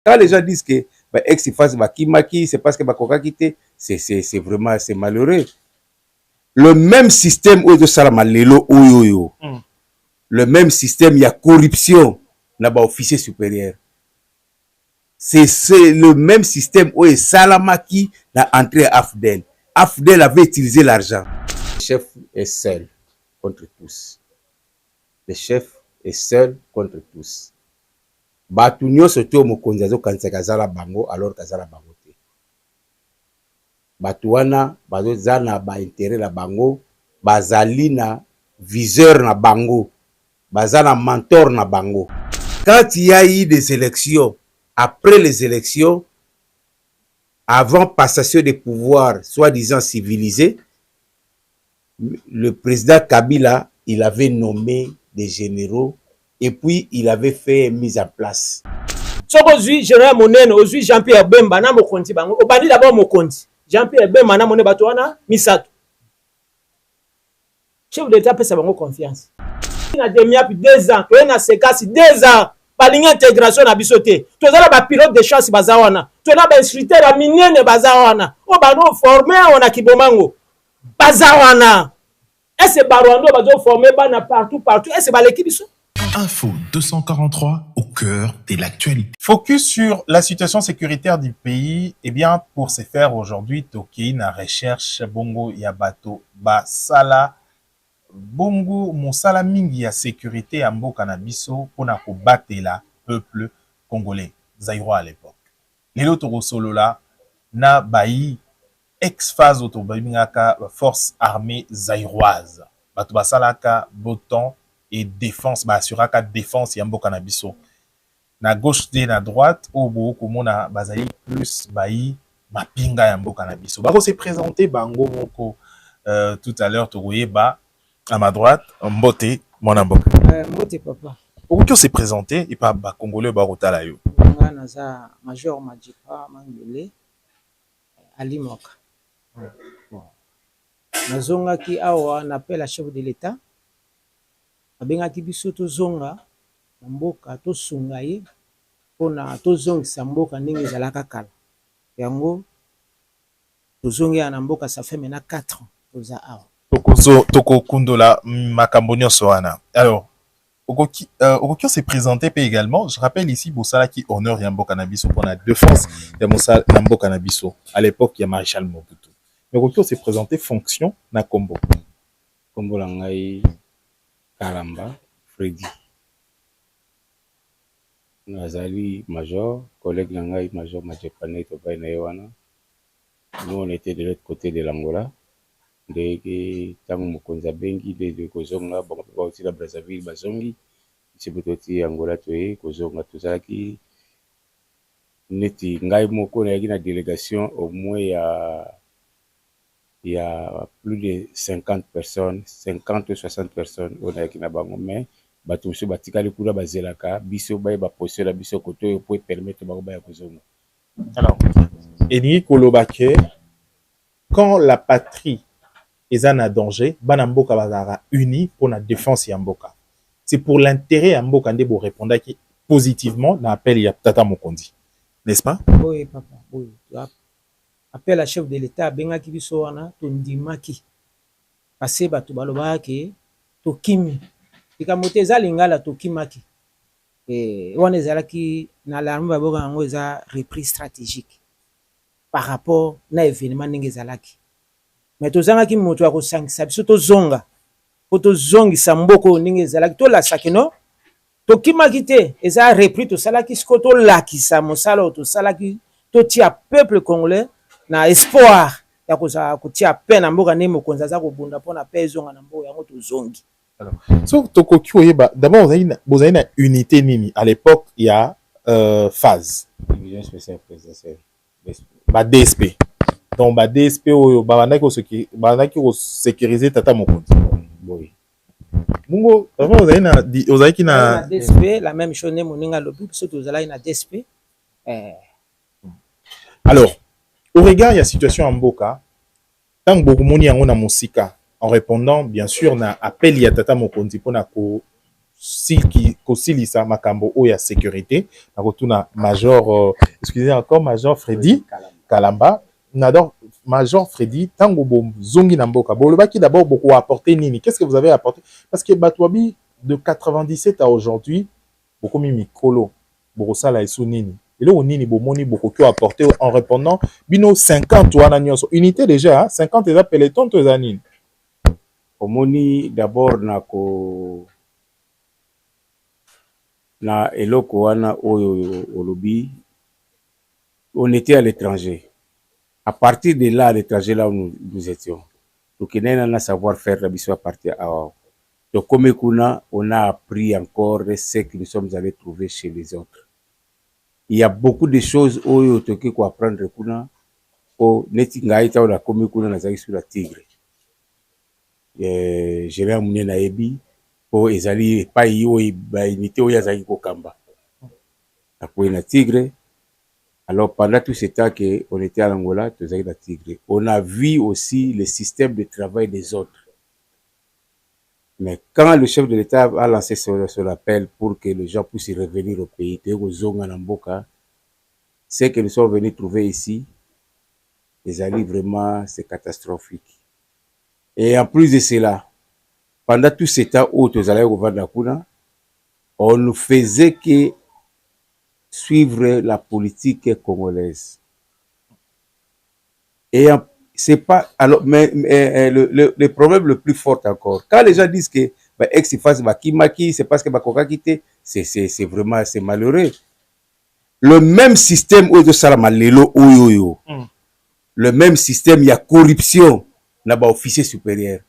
Quand les gens disent que ba ex-FAZ bakimaki, c'est parce que bakokaki te, c'est vraiment, c'est malheureux. Le même système oyo ezosalama lelo oyo oyo, le même système ya corruption na baofficier supérieur, c'est le même système oyo esalamaki na entrée ya AFDL. AFDL avait utilisé l'argent. Le chef est seul contre tous. Le chef est seul contre tous. Bato nyonso te oyo mokonzi azokanisaka aza na bango, alors que aza na bango te. Bato wana baza na baintérêt na bango, bazali na viseur na bango, baza na mentor na bango. Quand il y a eu des élections, après les élections, avant passation de pouvoir soi-disant civilisé, le président Kabila, il avait nommé des généraux et puis il avait fait une mise en place. Soki ozwi général monene, ozwi Jean Pierre Bemba na mokonzi, bango obandi d'abord mokonzi Jean Pierre Bemba na monene, bato wana misato, chef d'État apesa bango confiance. Na DEMIAP 2 ans, toye na SEKASI 2 ans, balingi intégration na biso te. Toza na bapilote de chasse baza wana, toza na bainstructeur ya minene baza wana, oyo bazoformer awa na Kibomango baza wana. Ese Barwanda bazoformer bana partout partout, ese baleki biso? Info 243 au cœur de l'actualité. Focus sur la situation sécuritaire du pays. Eh bien, pour ce faire aujourd'hui, tokei na recherche bongo ya bato basala bongo mosala mingi ya sécurité ya mboka na biso mpona kobatela peuple congolais zaïrois à l'époque. Lelo tokosolola na bayi ex-FAZ oyo tobengaka Force armée zaïroise, bato basalaka beton et défense, baassuraka défense ya mboka na biso. Na gauche te, na droite oyo bokomona bazali plus bayi mapinga ya mboka na biso. Bakose présenter bango moko tout à l'heure, tokoyeba. À ma droite, mbote mwana mboka. Mbote papa. Okoki ose présenter epa Bacongolais oyo bakotala yo? Nga naza major Majipa Mangele Alimoka. Bon, nazongaki awa na appel ya chef de l'État, abengaki biso tozonga na mboka, tosunga ye mpona tozongisa mboka ndenge ezalaka kala. Yango tozongi awa na mboka, ça fait maintenant 4 ans toza awa. Tokokundola makambo nyonso wana. Alors okoki ose présenter mpe également. Je rappelle ici, bosalaki honneur ya mboka na biso mpona défense ya mosala na mboka na biso à l'époque ya maréchal Mobutu. Mais okoki ose présenter, fonction na kombo? Nkombo na ngai Kalamba Fredi, nazali major. Collègue na ngai major Majepane, tobai na ye wana. Nous, on était de l'autre côté de l'Angola. Ndenge ntango mokonzi abengi nde kozonga, bango mpe bauti na Brazzaville bazongi, biso mpe touti Angola toye kozonga. Tozalaki neti ngai moko nayaki na délégation au moins ya plus de 50 personnes, 50 ou 60 personnes oyo nayaki na bango, mais bato mosusu batikali kuna, bazelaka biso bayeba position na biso kote oyo po epermettre bango baya kozonga. Alors, elingi koloba ke quand la patrie eza na danger, bana mboka bazalaka uni mpona défense ya mboka. C'est pour l'intérêt ya mboka nde borépondaki positivement na appel ya tata mokonzi, n'est-ce pas? Oyo papa, oyo appel ya chef de l'État abengaki biso wana, tondimaki, parce bato balobaka ke tokimi. Likambo te, eza lingala, tokimaki. Wana ezalaki na l'armée, baboka yango eza reprise stratégique par rapport na événement ndenge ezalaki. Mais tozangaki moto ya kosangisa biso, tozonga mpo tozongisa mboka oyo ndenge ezalaki. Tolasaki no, tokimaki te, eza repli tosalaki. Sikoyo tolakisa mosala oyo tosalaki, totia peuple congolais na espoir ya kozala kotia paix na mboka, ndenge mokonzi aza kobunda mpona paix ezonga na mboka. Yango tozongi. So tokoki koyeba d'abord, bozali na unité nini à l'époque ya FAZ? Division spéciale présidentielle. Ba DSP, donc ba DSP oyo babandaki kosécuriser tata mokonzi? Boye. Bongo avant ozalaki na na DSP, la même chose nde moninga alobi, biso tozalaki na DSP. Alors, au regard ya situation ya mboka, ntango bokomoni yango na mosika, en répondant bien sûr na appel ya tata mokonzi mpona Kosilisa makambo oyo ya sécurité, nakotuna major, excusez encore, major Freddy Kalamba. Nador, major Freddy, ntango bozongi na mboka, bolobaki d'abord bokoapporter nini? Qu'est-ce que vous avez apporté? Parce que bato babi de 97 à aujourd'hui, bokomi mikolo, bokosala esu nini? Eloko nini bomoni bokoki apporter en répondant bino 50 wana nyonso, unité déjà 50 eza peloton to eza nini? Omoni, d'abord na ko na eloko wana oyo olobi, on était à l'étranger. À partir de là, à l'étranger, là où nous, nous étions, tokendaki na savoir faire na biso. À partir awa tokomi kuna, on a appris encore ce que nous sommes allés trouver chez les autres. Il y a beaucoup de choses oyo tokoki koapprendre kuna. Po neti ngai, ntango nakomi kuna, nazalaki sur la Tigre. Général monene ayebi, mpo ezali epai oyo baunité oyo azalaki kokamba. Nakwei na Tigre. Alors, pendant tout ce temps que on était à Angola, tozalaki na Tigre, on a vu aussi le système de travail des autres. Mais quand le chef de l'État a lancé son appel pour que les gens puissent revenir au pays, toye kozonga na mboka, ce que nous sommes venus trouver ici ezali vraiment, c'est catastrophique. Et en plus de cela, pendant tout ce temps oyo tozalaki kovanda kuna, on ne faisait que suivre la politique congolaise. Et c'est pas alors, mais le problème le plus fort encore, quand les gens disent que bah, ex-FAZ bakimaki, c'est parce que bakokaki te, c'est vraiment, c'est malheureux. Le même système oyo ezosalama lelo oyo oyo, le même système ya corruption na baofficier supérieur,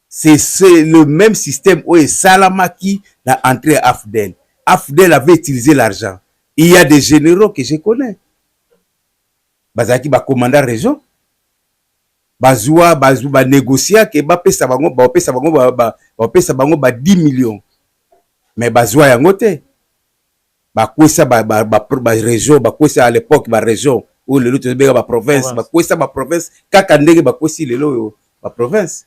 c'est le même système oyo esalamaki na entrée ya AFDL. AFDL avait utilisé l'argent. Il y a des généraux que je connais, bazalaki bacommandant région, bazwa bazwa banégocia ke bapesa bango, bapesa bango, bapesa bango ba 10 millions, mais bazwa yango te. Bakwesa barégion, bakwesa à l'époque barégion oyo lelo tozobenga baprovince, bakwesa baprovince kaka ndenge bakwesi lelo oyo baprovince.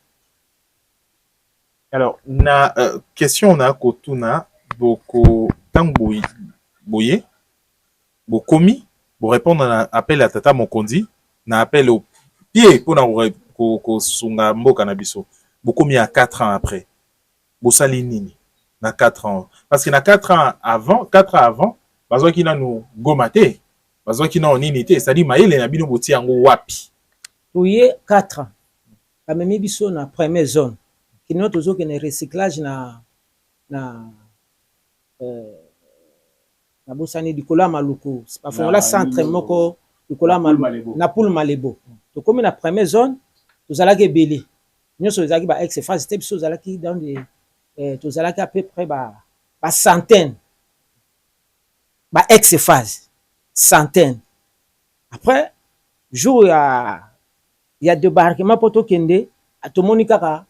Alors, na question na kotuna boko, ntango boye bokomi borépondre na appel ya tata mokonzi, na appel au pied mpona kosunga mboka na biso, bokomi ya 4 ans après, bosali nini na 4 ans? Parce que na 4 ans avant, 4 ans avant, bazwaki nanu Goma te, bazwaki nano nini te. C'est-à-dire, mayele na bino botia yango wapi? Toye 4 ans, bamemi biso na première zone kino tozokende recyclage na nabosani, likolo ya Maluku, bafongola centre moko likolo ya na Pool Malebo. Tokomi na première zone, tozalaki ebele, nyonso ezalaki ba ex FAZ te. Biso tozalaki dans des tozalaki à peu près ba centaine, ba ex FAZ, centaine. Après, jour ya débarquement mpo tokende, tomoni kaka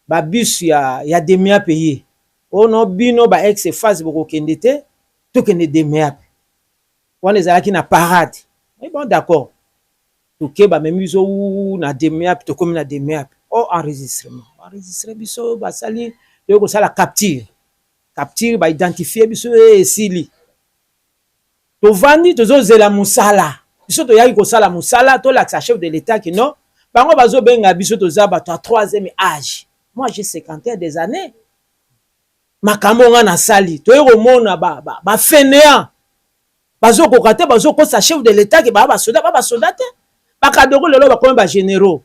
babus ya DEMIAP ye oyo. Bino ba ex FAZ bokokende te, tokende DEMIAP. Wana ezalaki na parade. Eh bon, d'accord, toke, bamemi biso na DEMIAP. Tokomi na DEMIAP, o enregistrement, enregistre biso, basali, toyei kosala capture, baidentifie biso. Esili, tovandi, tozozela mosala. Biso toyaki kosala mosala, tolakisa chef de l'État que non, bango bazobenga biso, toza bato ya troisième âge. Moi, j'ai 51 des années. Makambo nga nasali, toyei komona bafainéant bazokoka te, bazokosa chef de l'État ke baa basoda, ba basoda te. Bakadoko lelo bakomi bagénéraux.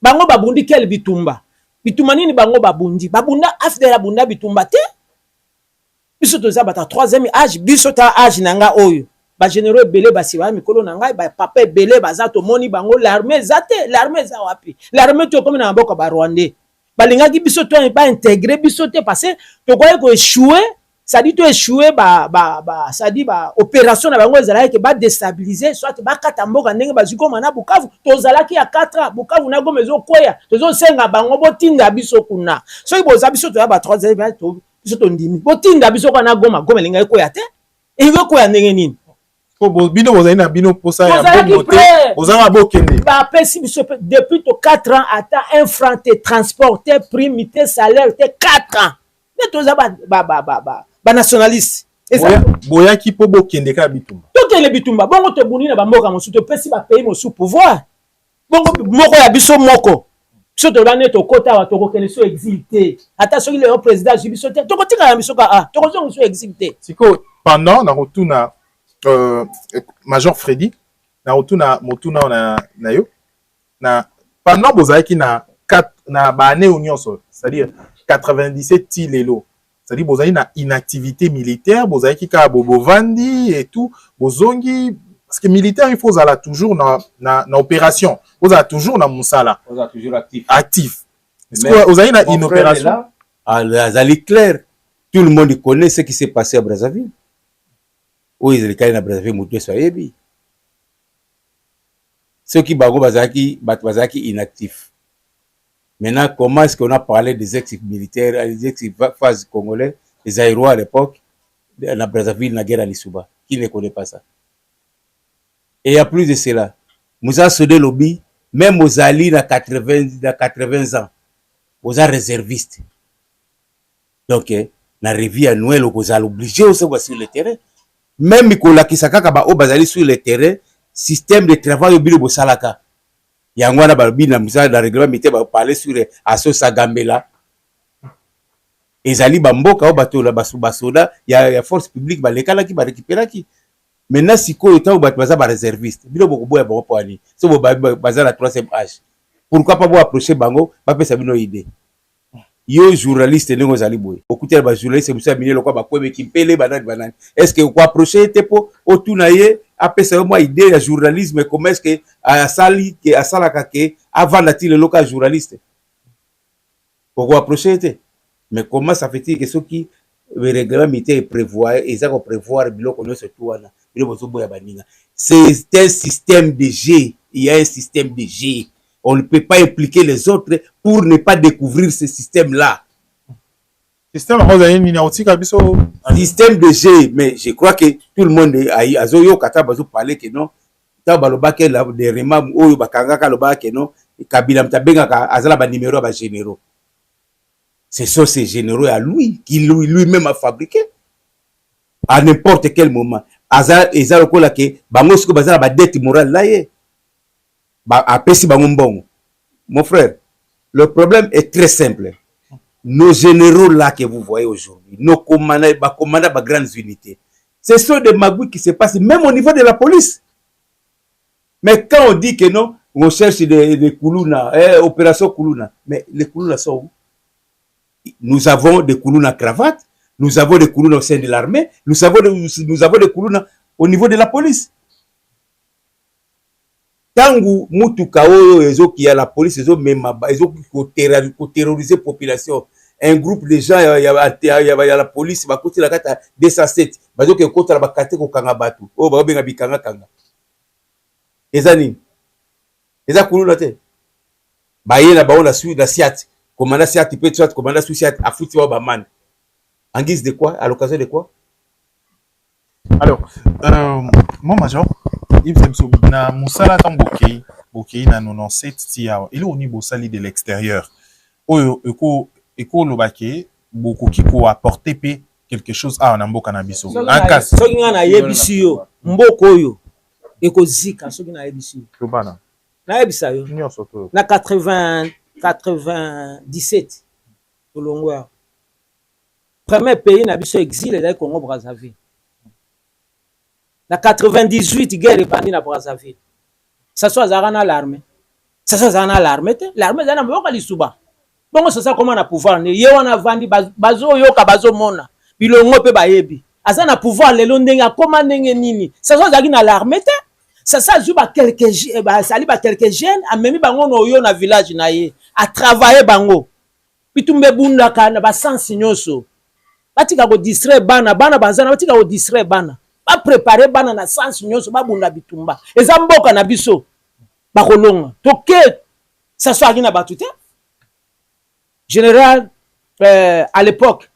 Bango babundi kele bitumba? Bitumba nini bango babundi? Babunda, AFDL abunda bitumba te. Biso toza bato ya troisième âge. Biso ta âge na nga oyo, bagénéraux ebele basi baya mikolo na ngai, bapapa ebele baza, tomoni bango. L'armée eza te. L'armée eza wapi? L'armée to ekomi na maboko ya barwandais. Balingaki biso to baintégrer biso te, parce que tokoki koéchouer, c'est-à-dire toéchouer ba, c'est-à-dire ba opération na bango ezalaki ke badéstabiliser, soit bakata mboka ndenge bazwi Goma na Bukavu. Tozalaki ya 4 ans, Bukavu na Goma ezokweya. Tozosenga bango, botinda biso kuna. Soki boza biso, toya ba 3, biso tondimi, botinda biso kuna na Goma. Goma elingi ekweya te. Elingi ekweya ndenge nini? Po bino bozali na bino posa ya mbongo te, bozalaka bokende. Bapesi biso depuis to 4 ans ata un franc te, transport te, prime te, salaire te, 4 ans. Nde toza ba nationaliste. Boyaki mpo bokende kaka bitumba. Tokende bitumba, bongo tobundi na bamboka mosusu, topesi bapays mosusu pouvoir. Bongo moko ya biso moko. Biso toloba nde tokota awa, tokokende so exil te. Ata soki lelo président azwi biso te, tokotikala na biso kaka, tokozonga so exil te. Sikoyo pendant nakotuna Major Freddy, nakotuna motuna na yo na pendant bozalaki na na ba année nyonso, c'est-à-dire 97 ti lelo, c'est-à-dire bozali na inactivité militaire, bozalaki kaka bovandi et tout, bozongi parce que militaire, il faut ozala toujours na opération, ozala toujours na mosala. Ozala toujours actif. Actif. Ozali na inopération. Azali clair, tout le monde connaît ce qui s'est passé à Brazzaville. Oyo ezalekali na Brazzaville, moto nyonso ayebi. Soki bango bazalaki, bato bazalaki inactif, maintenant comment est-ce qu'on a parlé des ex-militaires, des ex-FAZ congolais, des Zaïrois à l'époque, na Brazzaville, na guerre à Lissouba? Qui ne connaît pas ça? Et en plus de cela, Moussa Sode lobi, même ozali na 80, na 80 ans, oza réserviste. Donc na revue annuelle, okozala obligé osonga sur le terrain. Même kolakisa kaka baoyo bazali sur le terrain, système de travail oyo bino bosalaka. Yango wana balobi na mosala, na règlement militaire, baparle sur asosa gambela. Ezali bamboka oyo bato basoda ya force publique balekalaki, barécupéraki. Maintenant sikoyo, ntango bato baza baréserviste, bino bokoboya bango mpo ani? So baza na troisième âge, pourquoi pas boapproche bango, bapesa bino idée? Yo journaliste, ndenge ozali boye, okutela bajournaliste mosusu ya minene lokwa bakwemeki mpele, banani banani, est ce que okoapproche ye te mpo otuna ye, apesa yo mwa idée ya journalisme, comment est ce que asali ke asalaka ke avanda ti lelo ka journaliste? Okoapproche ye te? Mais comment ça fait-il que soki règlement militaire prévoir, eza koprévoir biloko nyonso tu wana, bino bozoboya baninga? C'est un système de jeu. Il y a un système de jeu. On ne peut pas impliquer les autres pour ne pas découvrir ce système-là. Système yango ozali nini? Akotika biso. Système de jeu. Mais je crois que tout le monde azoyoka ata bazoparle ke non, ntango balobaki dernièrement, oyo bakangaka, alobaka ke non, Kabila moto abengaka, aza na banimero ya bagénéraux. Ce sont ces généraux à lui qui lui-même a fabriqué. À n'importe quel moment, aza eza lokola ke bango sikoyo baza na badette morale na ye, apesi bango mbongo. Mon frère, le problème est très simple. Nos généraux là que vous voyez aujourd'hui, nos commandants, bacommandants ba grandes unités, ce sont des magouilles qui se passent même au niveau de la police. Mais quand on dit que non, on cherche des Kuluna, eh, opération Kuluna, mais les Kuluna sont où? Nous avons des Kuluna cravate, nous avons des Kuluna au sein de l'armée, nous avons des Kuluna au niveau de la police. Ntango mutuka oyo ezokia la police, ezomema, ezokoterroriser population, un groupe de gens ya la police bakoti na kati ya 207, bazoki ekotala bakate, kokanga bato oyo baobenga bikangakanga. Eza nini? Eza kuluna te? Baye na bango na siat, commandant siat mpe soit commandant sous siat afuti bao bamande. En guise de quoi? À l'occasion de quoi? Alors, mon major, yebisa biso, na mosala, ntango bokei na 97 ti awa, eloko nini bosali de l'extérieur oyo ekoloba ke bokoki koapporte mpe quelque chose awa na mboka na biso? Soki ngai nayebisi yo, mboka oyo ekozika. Soki nayebisi yo, tobana. Nayebisa yo. Nyonso to. Na 80 97, tolongwa awa. Premier pays na biso exil ezali Congo Brazzaville. Na 98, guerre ebandi na Brazzaville. Sassou azalaka na l'armée? Sassou azalaka na l'armée te. L'armée ezali na mboka Lisuba. Bongo Sassou akóma na pouvoir nde ye wana avandi, bazoyoka, bazomona bilongo mpe bayebi aza na pouvoir lelo. Ndenge akóma, ndenge nini? Sassou azalaki na l'armée te. Sassou azwi basali baquelques jeunes, amemi bango na oyo na village na ye, atravaille bango. Bitumba ebundaka na basansi nyonso. Batika kodistraire bana. Bana baza na, batika kodistraire bana, baprépare bana na sansi nyonso, babunda bitumba. Eza mboka na biso, bakolonga. Toke, Sassou azalaki na bato te. Général à l'époque,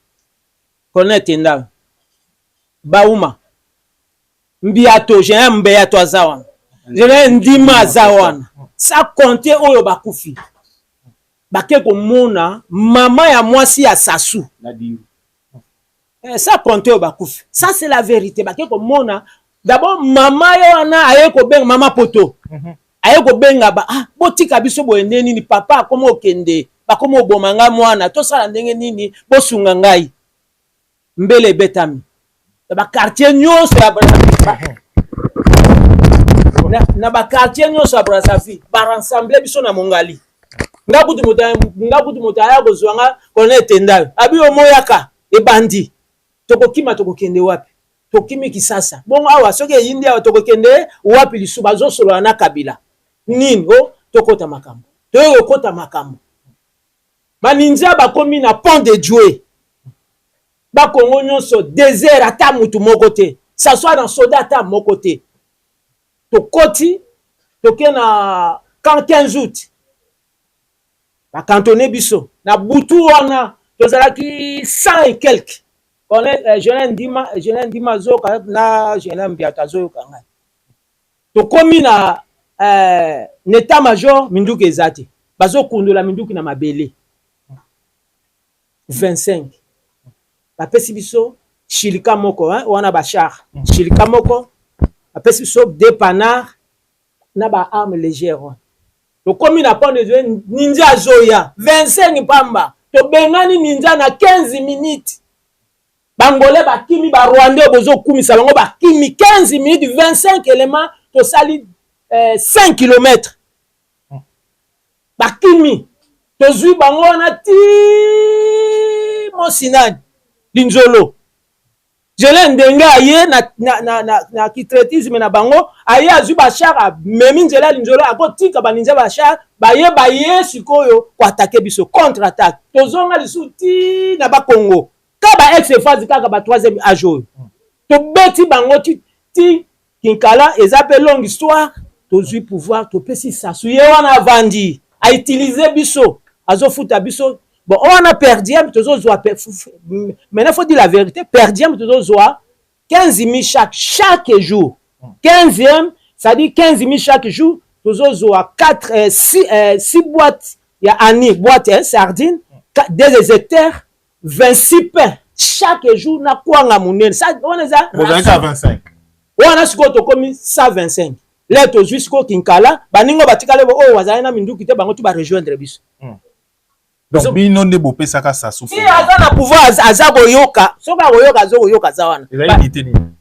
colonel Tendal Bauma. Mbiato, général Mbeyato aza wana, général Ndima aza wana, sa compte oyo bakufi. Bake komona mama ya mwasi ya Sasu, sa compte oyo bakufi. Ça, c'est la vérité. Bake komona d'abord mama ye wana, aye kobenga mama poto, aye kobenga ba: "Ah, botika biso boye nde nini? Papa akoma okende, bakoma oboma ngai mwana, tosala ndenge nini? Bosunga ngai." Mbele ebetami na baquartier nyonso ya na baquartier nyonso ya Brazzaville. Barassembler biso na Mongali. Nga kutu moto aya kozwa nga, colonel Tendayo abi omoyaka ebandi. Tokokima, tokokende wapi? Tokimi Kisasa. Bongo awa soki eyindi awa, tokokende wapi lisu? Bazosolola na Kabila nini? O tokota makambo, toyei kokota makambo. Baninja bakomi na Pont de Dieu, Bakongo nyonso désert, ata mutu moko te, saswa na soda ata moko te. Tokoti, toke na camp 15 août, bacantonner biso na butu wana. Tozalaki 100 et quelque. Général Ndima, général Ndima azoyoka na général Mbiato azoyoka ngai. Tokomi na état major, minduki eza te, bazokundola minduki na mabele. 25 bapesi biso shilika moko, hein, wana bachar shilika moko, bapesi biso deux Panhard na baarme légère wana. Tokomi na Pont de, ninja azoya 25 pamba. Tobengani ninja na 15 minutes. Bangolais bakimi, barwandais oyo bozokumisa bango bakimi. 15 minutes, 25 éléments, tosali 5 kilomètres, bakimi. Tozwi bango wana ti Mosinani Linzolo. Général ndenge aye na kitraitisme na bango, aye azwi bachar, amemi nzela ya Linzolo, akotika baninja bachar baye. Baye sikoyo koattaquer biso, contre attaque. Tozonga lisusu ti na Bakongo, ka ba ex FAZ kaka ba troisième âge oyo. Tobeti bango ti, ti Kinkala. Eza mpe longue histoire. Tozwi pouvoir, topesi Sasu. Ye wana avandi, autiliser biso, azofuta biso. Bon, wana per diem tozozwa. Maintenant, faut dire la vérité, per diem tozozwa 15 000 chaque jour, 15e, c'est-à-dire 15 000 chaque jour. Tozozwa 4 6, 6 boîtes ya ani boîte, hein, sardine, 2 hectares, 26 pains chaque jour na kwanga monene. Wana eza 25. Wana sikoyo tokomi 125. Le tozwi sikoyo Kinkala, baninga batikali oyo bazali na minduki te, bango tu barejoindre biso. Donc bino nde bopesaka Sasu? Ti aza na pouvoir, aza koyoka. Soki akoyoka, aza koyoka, aza wana.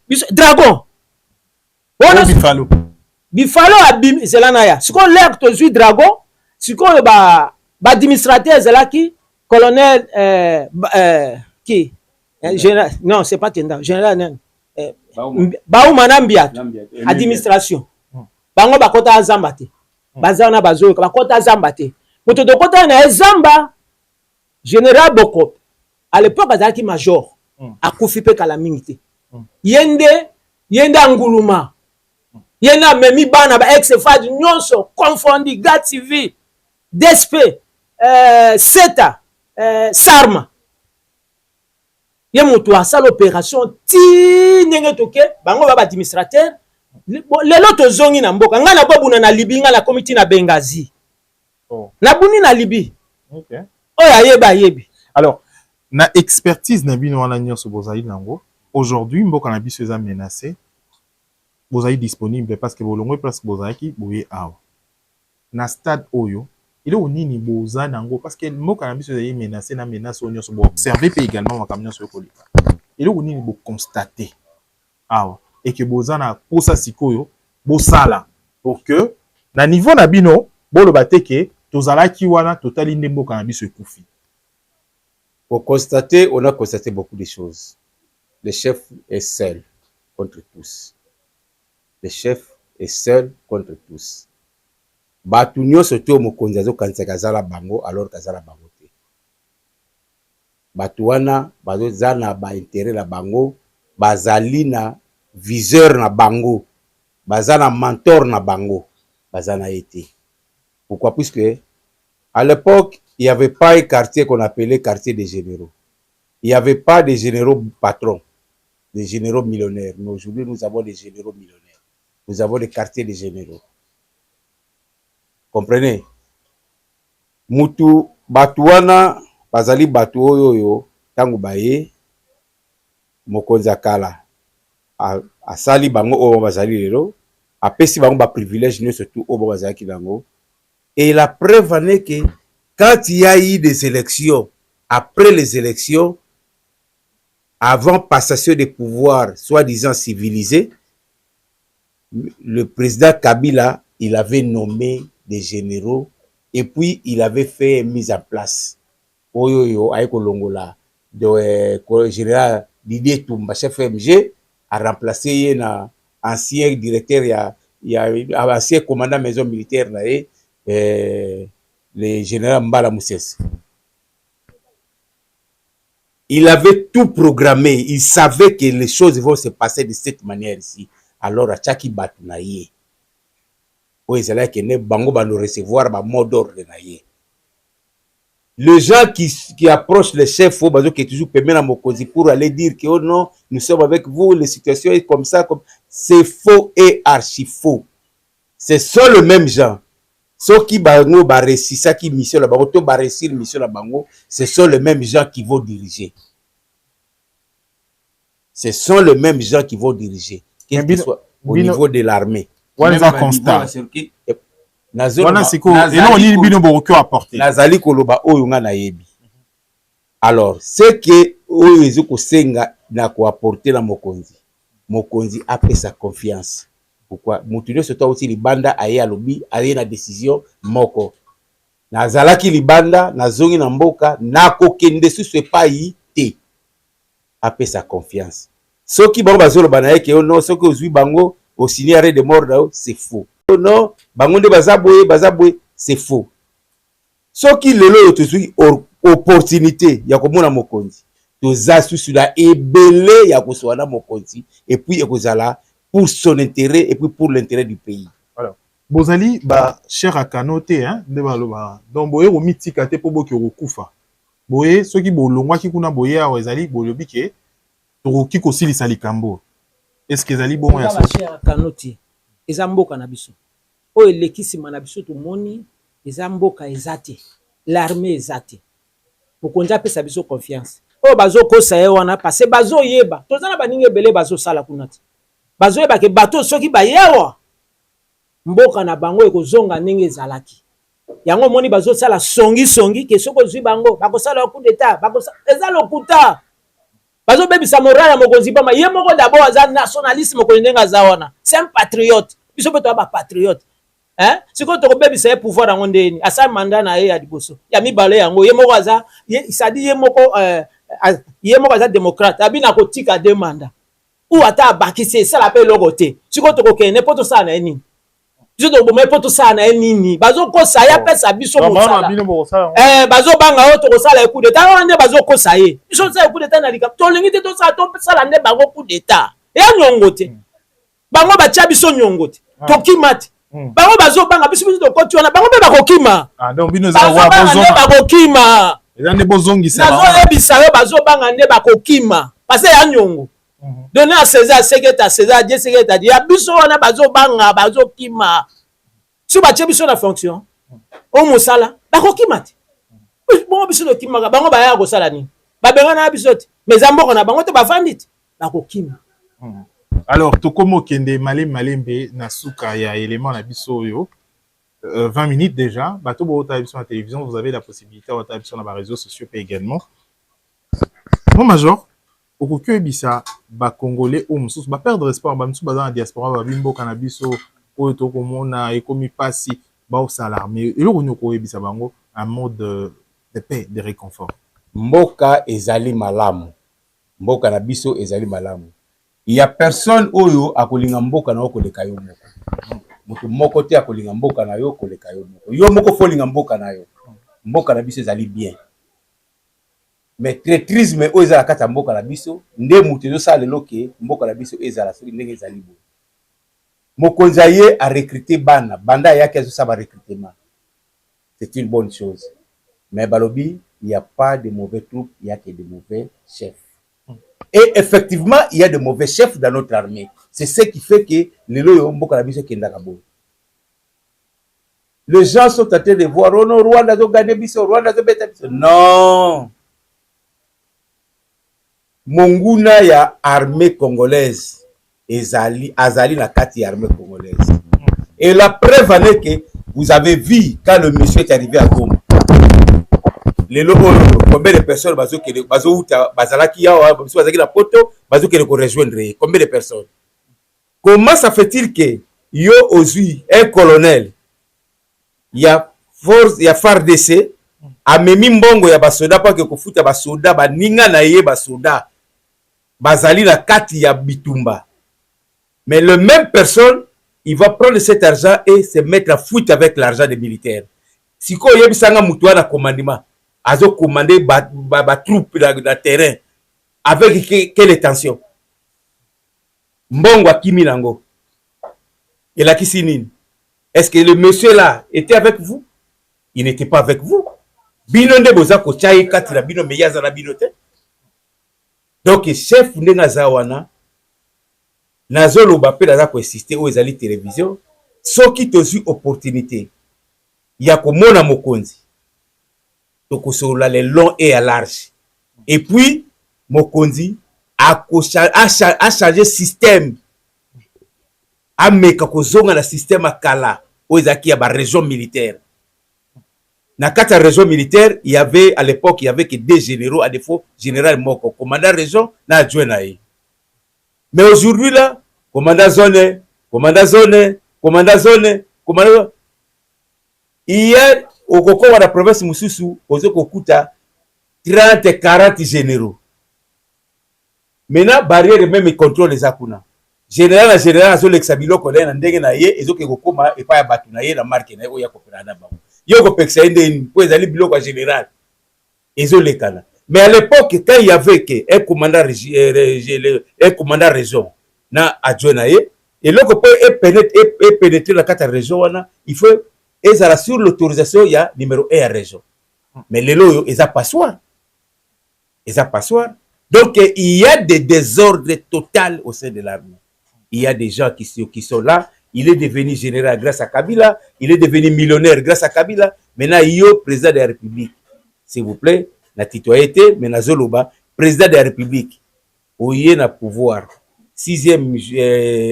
Biso Dragon. Wana Bifalo. Bifalo abimi ezela na ya sikoyo. Lere tozwi Dragon sikoyo, baadministrateur ezalaki colonel qui, général, non, c'est pas Tenda, général nani, Bauma na Mbiato, administration. Bango bakota zamba te, baza wana bazoyoka, bakota zamba te. Moto tokota na ye zamba, général Bokop, à l'époque azalaki major, akufi mpe kala mingi te. Ye nde anguluma, ye nde amemi bana ba ex FAZ nyonso confondi, garde civile, DSP, seta, sarma. Ye moto asala opération ti ndenge toke. Bango ba baadministrateur. Lelo tozongi na mboka. Ngai nabobuna na Libi, ngai nakomi ti na Bengazi. Oh. Nabuni na Libi. Oyo ayebi, ayebi. Alors, na expertise na bino wana nyonso bozali nango, aujourd'hui mboka na biso eza menacé, bozali disponible parce que bolongwe place bozalaki boye awa na stade oyo. Eloko nini boza nango? Parce que mboka na biso ezali menacé na menace oyo nyonso boobserve mpe également makambo nyonso oyo koleka, eloko nini boconstate awa eke boza na posa sikoyo bosala pour que na niveau na bino boloba te ke tozalaki wana, totali nde mboka na biso ekufi? Pour constater, on a constaté beaucoup de choses. Le chef est seul contre tous. Le chef est seul contre tous. Bato nyonso te oyo mokonzi azokanisaka aza na bango, alors aza na bango te. Bato wana bazoza na baintérêt na bango, bazali na viseur na bango, baza na mentor na bango, baza na ye te. Pourquoi? Puisque à l'époque, il n'y avait pas un quartier qu'on appelait quartier des généraux. Il n'y avait pas de généraux patrons. Des généraux millionnaires. Mais aujourd'hui, nous avons des généraux millionnaires. Nous avons des quartiers des généraux. Comprenez? Mutu, bato wana bazali bato oyo oyo ntango baye, mokonzi ya kala asali bango oyo bazali lelo, apesi bango baprivilège nyonso tu oyo bazalaki nango. Et la preuve en est que quand il y a eu des élections, après les élections, avant passation de pouvoir soi-disant civilisé, le président Kabila, il avait nommé des généraux et puis il avait fait une mise en place. Oyo oyo aye kolongola de général Didier Tumba, chef MG, a remplacé ye na ancien directeur ya ancien commandant maison militaire na ye, le général Mbala Moussesse. Il avait tout programmé. Il savait que les choses vont se passer de cette manière ici. Alors, atiaki bato na ye oyo ezalaki nde bango bando recevoir ba mot d'ordre na ye. Les gens qui approchent le chef oyo bazoke toujours pembeni na mokonzi pour aller dire que oh non, nous sommes avec vous, la situation est comme ça, comme c'est faux et archi faux. Ce sont les mêmes gens. Soki bango baréussisaki mission na bango to baréussir mission na bango, ce sont les mêmes gens qui vont diriger. Ce sont les mêmes gens qui vont diriger, quel que soit au niveau de l'armée. Wana eza constat. Wana sikoyo eloko nini bino bokoki apporter? Nazali koloba oyo nga nayebi. Alors, ce que oyo ezi kosenga na koapporter na mokonzi, mokonzi apesa confiance. Pourquoi? Motu nyonso to auti libanda, aye, alobi aye na décision moko: nazalaki libanda, nazongi na mboka, nakokende susu epai te. Apesa confiance. Soki bango bazoloba na ye ke non, soki ozwi bango, osigné arrêt de mort na yo, c'est faux. Non, bango nde baza boye, baza boye, c'est faux. Soki lelo oyo tozwi opportunité ya komona mokonzi, toza susu na ebele ya kozwa na mokonzi, et puis ekozala pour son intérêt et puis pour l'intérêt du pays. Voilà. Bozali bachair à canon te, hein, nde balobaka. Donc boye komitika te mpo boki kokufa boye. Soki bolongwaki kuna, boye awa, ezali bolobi ke tokoki kosilisa likambo. Est ce que ezali bongo ya Bachair à canon te. Eza mboka na biso oyo eleki nsima na biso. Tomoni eza mboka eza te, l'armée eza te. Mokonzi apesa biso confiance. Oyo bazokosa ye wana, parce bazoyeba toza na baninga ebele bazosala kuna te. Bazoyeba ke bato soki bayewa, mboka na bango ekozonga ndenge ezalaki. Yango omoni bazosala songisongi ke soki ozwi bango, bakosala coup d'état. Eza lokuta, bazobebisa moral ya mokonzi pamba. Ye moko d'abord aza nationaliste. Mokonzi ndenge aza wana, c'est un patriote. Biso mpe toya bapatriote. Sikoyo tokobebisa ye pouvoir yango ndeni? Asali mandat na ye ya liboso, ya mibale yango. Ye moko aza, sadi ye moko aza démocrate. Abi na kotika deux mandats ou ata abakisi, esala mpe eloko te. Sikoyo tokokende mpo tosala na ye nini? Biso tokoboma ye mpo tosala na ye nini? Bazokosa ye, apesa biso mosala. Bazobanga oyo tokosala ye coup d'état wana nde bazokosa ye. Biso tosala coup d'état na likambo tolingi te. Tosala, tosala nde bango coup d'état eya niongo te. Bango batia biso niongo te, tokima te. Bango bazobanga biso, biso tokoti wana, bango mpe bakokima. Bazobanga nde bakokima. Eza nde bozongisa. Nazoyebisa yo, bazobanga nde bakokima, parce ya niongo. Donner à César ce qui est à César, Dieu ce qui est à Dieu. Ya biso wana, bazobanga, bazokima. So batie biso na fonction o mosala, bakokima te. Bongo biso tokimaka, bango bayaka kosala nini? Babengana na biso te, mais eza mboka na bango te, bavandi te, bakokima. Alors, tokomi okende malembe malembe na suka ya élément na biso oyo. 20 minutes déjà. Bato bootala biso na télévision, vous avez la possibilité otala biso na baréseaux sociaux mpe également. Mon major, okoki oyebisa bacongolais oyo mosusu baperdre espoir, bamisusu baza na diaspora, babi mboka na biso oyo tokomona ekomi mpasi, baosala armée, eloko nini okoyebisa bango, un mode de paix, de réconfort? Mboka ezali malamu, mboka na biso ezali malamu. Ya personne oyo akolinga mboka na yo koleka yo moko. Moto moko te akolinga mboka na yo koleka yo moko. Yo moko faut olinga mboka na yo. Mboka na biso ezali bien, mais traîtrisme oyo eza na kati ya mboka na biso nde moto ezosala lelo ke mboka na biso ezala soki ndenge ezali boye. Mokonzi aye arecruter bana. Banda ayaki, azosala barecrutement, c'est une bonne chose. Mais balobi, il y a pas de mauvais troupe, il y a que de mauvais chefs. Et effectivement, il y a de mauvais chefs dans notre armée. C'est ce qui fait que lelo oyo mboka na biso ekendaka boye. Les gens sont en train de voir: oh non, Rwanda azogagner biso, Rwanda azobeta biso. Non, monguna ya armée congolaise ezali, azali na kati ya armée congolaise. Et la preuve en est que vous avez vu, quand le monsieur est arrivé à Goma, lelo oyo combien de personnes bazokende, bazouta, bazalaki awa, biso bazalaki na Poto, bazokende korejoindre ye? Combien de personnes? Comment ça fait-il que yo ozwi un colonel ya force ya FARDC, amemi mbongo ya basoda mpo ake kofuta basoda baninga na ye, basoda bazali na kati ya bitumba, mais le même personne, il va prendre cet argent et se mettre à fuite avec l'argent des militaires? Sikoyo oyebisanga, motu wana commandement, azocommande batroupe ba, ba na terrain avec quelle intention? Mbongo akimi nango, elakisi nini? Est-ce que le monsieur là était avec vous? Il n'était pas avec vous. Bino nde boza kotya ye kati na bino, mais ye aza na bino te. Donc chef, ndenge aza wana, nazoloba mpe naza koinsister, oyo ezali télévision, soki tozwi opportunité ya komona mokonzi, tokosolola le long et à large. Et puis mokonzi achanger système, ameka kozonga na système ya kala oyo ezalaki ya barégion militaire. Na kati ya région militaire, il y avait, à l'époque, il y avait que deux généraux, à défaut général moko, commandant région na adjoint na ye. Mais aujourd'hui là, commandant zone, commandant zone, commandant zone, commandant, il y a, okokoma na province mosusu, ozo kokuta 30, 40 généraux. Maintenant barrière, même contrôle eza kuna. Général na général azolekisa biloko na ye na ndenge na ye, ezoke kokóma epai ya bato na ye na marke na ye oyo akopela na bango. Ye okopekisa ye ndeni mpo ezali biloko ya général ezolekana? Mais à l'époque, quand il y avait que un commandant région na adjoint na ye, eloko mpo epénétrer na kati ya région wana, il faut ezala sur l'autorisation ya numéro 1 ya région. Mais lelo oyo eza passoire, eza passoire. Donc il y a des désordres total au sein de l'armée. Il y a des gens qui sont là. Il est devenu général grâce à Kabila, il est devenu millionnaire grâce à Kabila. Maintenant yo président de la République, s'il vous plaît, na tutoyer, mais nazoloba, président de la République, oye na pouvoir, sixième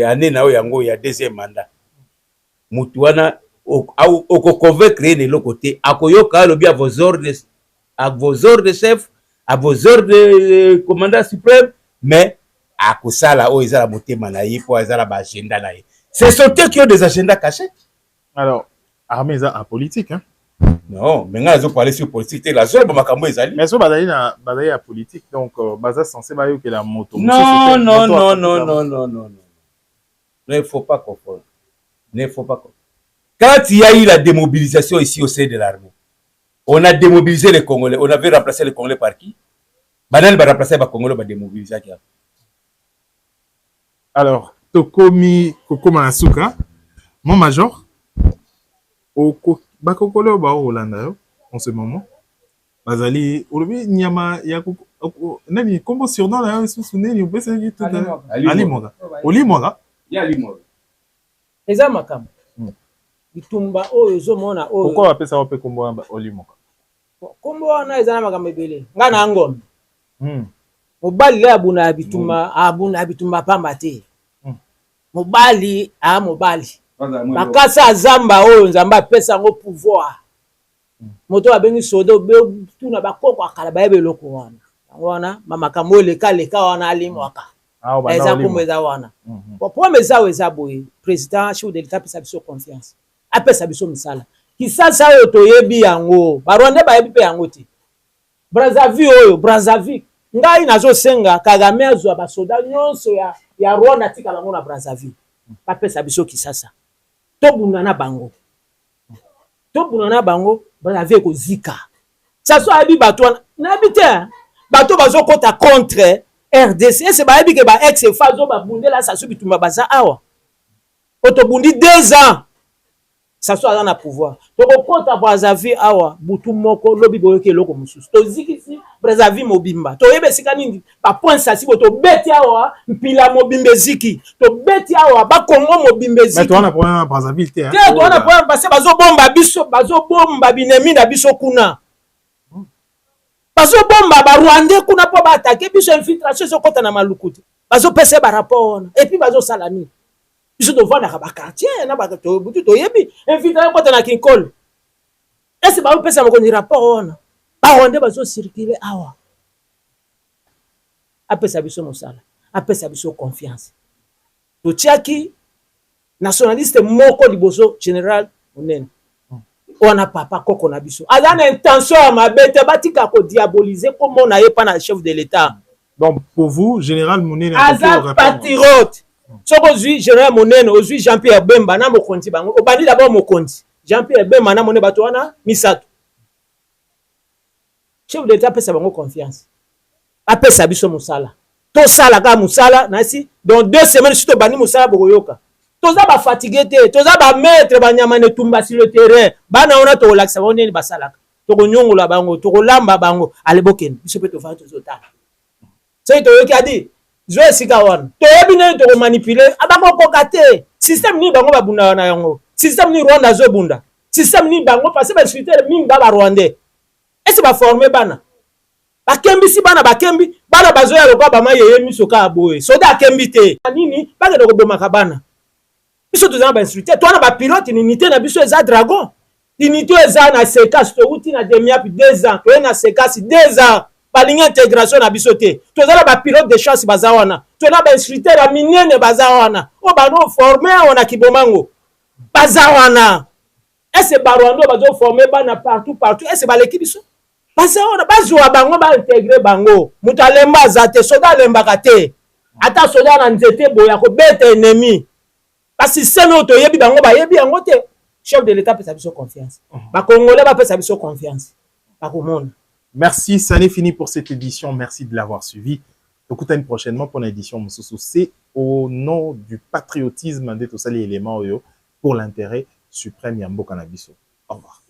année na oyo yango ya deuxième mandat, mutu wana okoconvaincre ye na eloko te. Akoyoka, alobi: "À vos ordres, à vos ordres chef, à vos ordres, commandant suprême." Mais akosala oyo eza na motema na ye, mpo aza na baagenda na ye. Ce sont eux qui ont des agendas cachés. Alors armée eza apolitique, hein? Non, mais ngai nazoparler sur politique te, nazoloba makambo ezali. Mais so bazali na bazali ya politique, donc baza censé bayokela moto. Non, non, non, non, non, non, non, non, il ne faut pas confondre, ne faut pas confondre. Quand il y a eu la démobilisation ici au sein de l'armée, on a démobilisé les Congolais. On avait remplacé les Congolais par qui? Banani baremplacer Bacongolais badémobilisaki? Alors tokomi kokóma na suka. Mon major, bakokolo oyo bakolanda yo en ce moment, bazali, olobi nyama ya nani, kombo surnom na yo lisusu nini opesaki? Alimwaka, olimwaka. Eza makambo bitumba oyo ozomona oyo. Pourquoi bapesaka mpe kombo wana olimwaka? Kombo wana eza na makambo ebele. Ngai na ngombe, mobali le abunda ya bitumba, abunda ya bitumba pamba te. Mobali aa mobali makasi azamba oyo Nzambe apesa yango pouvoir. Moto abengi sodo, tuna bakoko akala, bayeba eloko wana. Yango wana bamakambo oyo elekaleka wana, alimwaka eza kombo eza wana. Bon, problème eza oyo eza boye: président, chef de l'État, apesa biso confiance, apesa biso misala. Kisasa oyo toyebi yango, Barwandais bayebi mpe yango te. Brazzaville oyo, Brazzaville, ngai nazosenga Kagame azwa basoda nyonso ya Rwanda, atika bango na Brazzaville, bapesa biso Kisasa, tobunda na bango, tobunda na bango. Brazzaville ekozika. Saso ayebi bato wana, nayebi te bato bazokɔta contre RDC ese bayebi ke ba ex FAZ oyo babundela Sasu bitumba baza awa. Po tobundi 2 ans, Sasu aza na pouvoir. Tokokɔta Brazzaville awa butu moko, lobi boyoki eloko mosusu. Tozikisi. Brazzaville mobimba toyebi esika nini bapoint sasi bo tobeti awa mpila mobimba eziki, tobeti awa bakongo mobimba eziki. Towana problème na Brazzaville te. Te, towana problème parce bazobomba biso, bazobomba binemi na biso kuna, bazobomba barwandais kuna mpo baattaquer biso. Infiltration ezokɔta na Maluku te, bazopesa barapport wana. Et puis bazosala nini? Biso tovandaka baquartier na butu, toyebi infiltration ekɔta na Kinkole. Ese bazopesa mokonzi rapport wana? Barwandais bazocirculer awa. Apesa biso mosala, apesa biso confiance. Totiaki nationaliste moko liboso, général Monene wana, papa koko na biso, aza na intention ya mabe te. Batika kodiaboliser kombo na ye mpa na chef de l'État. Donc pour vous, général Monene aza patriote. Soki ozwi général Monene, ozwi Jean Pierre Bemba na mokonzi, bango obandi d'abord mokonzi Jean Pierre Bemba na Monene, bato wana misato, chef de l'État apesa bango confiance, apesa biso mosala, tosala kaka mosala. Nasi dans 2 semaines si tobandi mosala, bokoyoka. Toza bafatigués te, toza bamaître banyama na etumba sur le terrain. Bana wana tokolakisa bango ndeni basalaka, tokonyongola bango, tokolamba bango. Ale, bokende. Biso mpe tovandi, tozotala. Soki toyoki adi zwa esika wana, toyebi ndenge tokomanipuler. Bakokoka te. Système nini bango babundaka na yango? Système nini Rwanda azobunda? Système nini bango? Parce bainstructeur mingi ba barwandais. Ese baformer bana, bakembisi bana, bakembi bana, bazoya lokola bamayeye miso kaka boye. Soda akembi te nini? Bakende kobomaka bana. Biso toza na bainstructeur, toza na bapilote. Unité na biso eza Dragon. Unité eza na Sekasi. Touti na Demiap 2 ans, toye na Sekasi 2 ans. Balingi intégration na biso te. Toza na bapilote de chasse baza wana, toza na bainstructeur ya minene baza wana, oyo bazoformer awa na Kibomango baza wana. Ese barwanda oyo bazoformer bana partout partout, ese baleki biso? Baza wana, bazwa bango, baintégrer bango. Moto alemba aza te, soda alembaka te. Ata soda na nzete boye akobeta ennemi. Basystème oyo toyebi, bango bayebi yango te. Chef de l'État apesa biso confiance, bacongolais bapesa biso confiance, bakomona. Merci, ça n'est fini pour cette édition. Merci de l'avoir suivi. Tokutani prochainement pour l'édition mosusu. C'est au nom du patriotisme nde tosali élément oyo pour l'intérêt suprême ya mboka na biso. Au revoir.